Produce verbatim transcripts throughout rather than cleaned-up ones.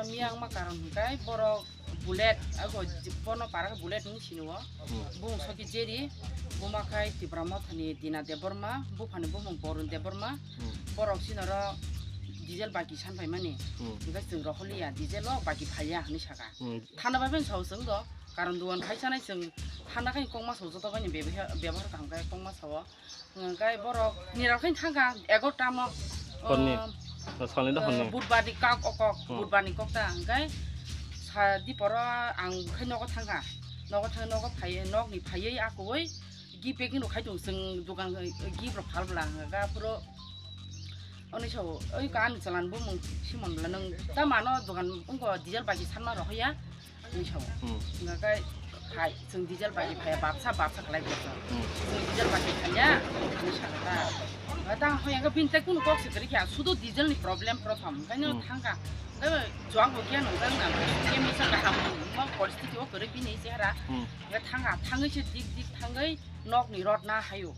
Miyang ma karon hwnkhe borok bullet, ago bono para khe bullet hinwi sini o. Hmm. Bung soki jeri, buma khai Tipra Mothani Dina Debbarma, buphani bumung Borun Debbarma. Hmm. Borok sinoro diesel bagi san phaimani. Hmm. Hwnkhe chwng rohorliya, diesel o bagi phaiya hinwi saka. Hmm. Thana bai phano sao chwng do, karon duan khai chanai chwng thana khai kokma sao joto bai ni bebehar, bebehar kaham khai kokma sao. Hwnkhe borok nirok khai thangkha egarota mo. Horni? O, salni da horni? Budbar ni kok o kok, hmm, budbar ni kok ta hwnkhe sa diporo ang khai nogo thangkha. Nogo thang, nogo phai, nokni phaiwi akwui gift packing rok khai tongo chwng dogan gift rok phal bwla hwnkhe aphuru oni sao oi ka ani chwla ni bumung Simon bwla nwng ta mano dogan wngkha diesel bai khe sanma rohorya. Hinwi sao. Hmm. Hwnkhe khai chwng diesel bai phaiya, bapsa bapsa khlai bo chwng. Hmm. Chwng diesel bai phaiya, hinwi sakha ta. Hwnkhe ta hoi hwnkhe bini tei kunu kok se kwrwi kha, sudo diesel ni problem prothom, hwnkhe no, hmm, thangkha. Hwnkhe chuang bo khe nwngjak na, khe misa kaham ma poristiti o kwrwi bini chehara. Hmm. Hwnkhe thangkha, thangwi se dik dik thangwi nok ni rod na haio.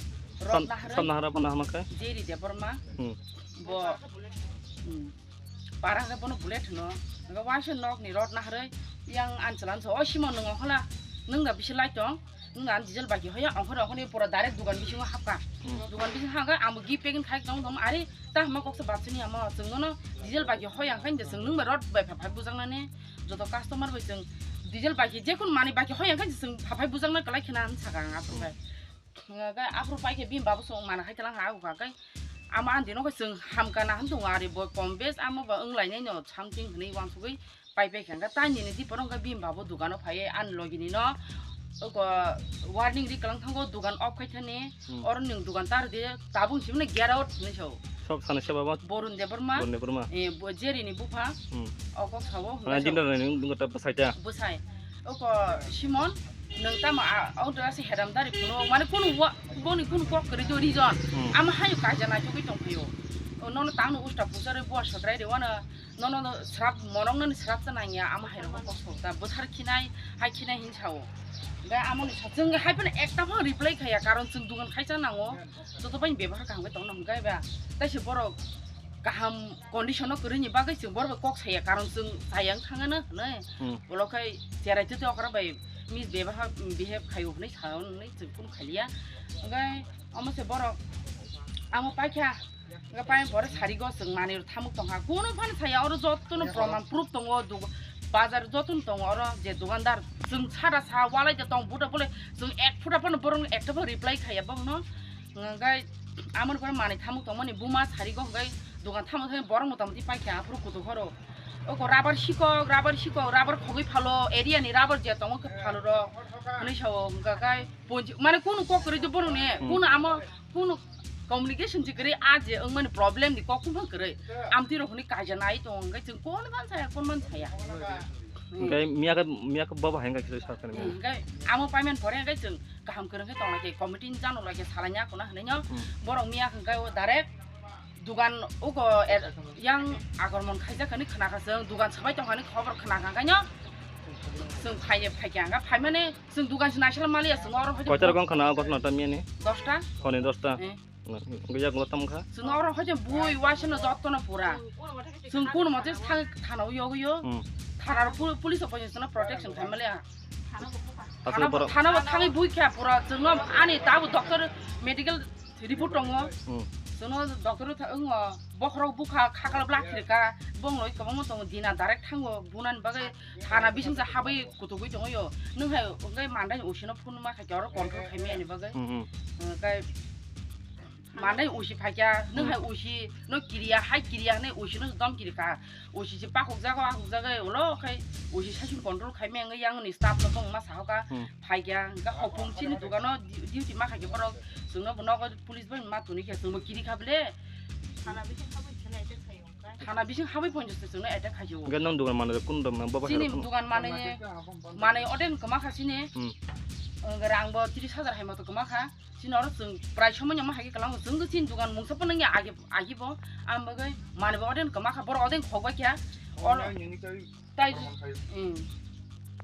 Rod na harwi. Sam nahara bo nahama khe? Jerry Debbarma. Hmm. Bo, hmm. Para hwnkhe bono bullet hwno. Hwnkhe waisa nokni rod naharwi yang ani chwla no sa, "O Simon, nwng ongkha la, nwng da bisi lai tong, nwng da ani diesel bagi hoya, ongkhorni ongkhorni pura direct dugan bisingo hapkha." Hmm. Dugan bisingo hapkha, ang bo gift packing khai tong tong, "Ari, ta hama koksa bapsini amo, chwng nono diesel bagi hoya hwnkhe de chwng nwng bai rod bai phai phai bujaknani, joto customer bai chwng diesel bagi jekun mani bagi hoya hwnkhe chwng phai phai bujakna kwlai khena," hwn sakha ang aswk khe. Hwnkhe aphuru pai khe bini babo chwng mana khai tlang ha, hwnkhe ama ani dino khe chwng hamkha na hwn tongo, ari bo kom bes amo ba wng lainai no something hwnwi uansugwi pai pai kha. Hwnkhe tai nini diporo hwnkhe bini babo dugano phaiwi ani logi nino oko warning ri kwlang thango, dugan off khai thani, hmm, oro nwng dugan ta rwdi, tabuk simi no get out hwnwi sao. Sok sana seba ma? Borun Debbarma. Borun Debbarma. Eh, bo Jerry ni bupha. Hmm. O kok sao. Mana hwnkhe dinner ni nung ta bwsai ta? Bwsai. Oko Simon, nwng tamo a, o dwra se heram dari phunuk. Mane kunu wa, boni kunu kok kwrwi do reason. Hmm. Ama hayo kaisa naitugwi tongphaio. O nono tangno usta pusa rwi buwa sotrai rwi wano, nono no srap, monok nani srap ta nangya, ama hai rokno kok sok ta. Bwthar khinai, hai khinai hin sao. Ga amoni sa, chwng hai phano ekta phano reply khaya, karon chwng dugan khaisa nango. Joto bai bebhar kaham khe tongna hwnkhe ba. Tai se borok kaham condition o kwrwini bagwi chwng borok bai kok saya, karon chwng chaya wng thangano hwnwi. Hmm. Ulo khai cherai twi twi okra bai mis bebhar behave khaio hwnwi sa hwnwi chwng kunu khaliya. Hwnkhe omo se borok amo paikha, hwnkhe pai pore sarigo chwng manwi rw thamuk tongkha. Kunu phano saya, oro jotono proman proof tongo, dug-, bazar jotono tongo oro je dugandar. Chwng sara sa walai de tong, buta bole chwng ek phuta phano borokno ekta phano reply khaya bokno. Hwnkhe amoni pore manwi thamuk tongmani buma sarigo hwnkhe dugan thamuk thani borok mota moti paikha aphuru kutuk horo. Oko rubber sikok, rubber sikok, rubber khogwi phalo, area ni rubber je tongo khe phalo rok. Hwnwi sao hwnkha khai ponji, mane kunu kok kwrwi de borok ni, hmm, kunu amo, kunu communication je kwrwi a je wngmani problem ni kok kunu kwrwi. Amtwi rok hwnwi kaija nai tongo hwnkhe chwng kon man saya, kon man saya. Hwnkhe miya khe, miya khe baba hai hwnkha khe sa khe miya. Hwnkhe amo payment pore hwnkhe chwng kaham kwrwng khe tongla khe committee ni jano la khe salaina kona hwnwi no. Hmm. Borok miya hwnkhe o direct dugan ugo er, yang akromon khaijak hinwi khna kha chwng, dugan swbai tong kha hinwi khobor khna kha, hwnkhe no chwng phai, phai kha, hwnkhe phai mani chwng dugan se naisala maliya, chwng oro koita rokong khna o ghotona ta miya ni? Dosta. Honi dosta. Eh. Hwnkhe yakung tamo kha? Chwng oro hoite bui waisa no joto no pura. Chwng kunu mote thang thana o yogwi o. Hmm. Thana ro pul-, police o poisa chwngno protection khai maliya. Aswk thana bo, borok thana bo thangwi bui kha pura. Chwngno ani tabuk doctor medical report tongo. Hmm. Chwngno doctor tha-, wngo, bokhorok bukha, khakal black khirka, bongno kwbangma tongo, dina direct thango, bunani bagwi thana bisingsa habwi kutugwi tongwi o. Nwng hai wngwi mandai usino phone ma khaikhe oro control khai mani bagwi. Hmm, hmm. Hwnkhe Manai usi phaikya, nung Hmm. hai usi no kiriya, hai kiriya hanai usi no dom kiri ka. Usi si pakuk jago, akuk jago, ulo khai usi sasing control khai meng yang ni staff no bong ma sahoka. Hmm. Phaikya, ga hopung chini dukano di-, duty ma khaikya borok. Sungno bo nogo police bai ma tuni kya, sungbo kiri kha bele. Thana bising habwi phone just sungno attack khaikya. Ga nang dukan manai kun dom nang baba Chini hai dukan manai, manai oden kama kha chini. Hmm. Ga rang bo tris hajar hai ma to kama kha. Chini oro chwng prai somoi no ma hai khe kwlango, chwng do chini dukan mungsa phano ya agi, agi bo. Ang bagwi manwi bo oden kwma kha, borok oden khok bai kha. Oro tai, hmm.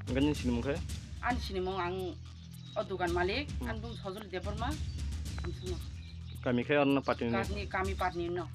Hwnkhe nini sinimung khe? Ani sinimung ang o dukan malik, hmm. Ang bung Sojoli Debbarma, ang simo. Kami khe oro no party ni? Kami, kami party ni no.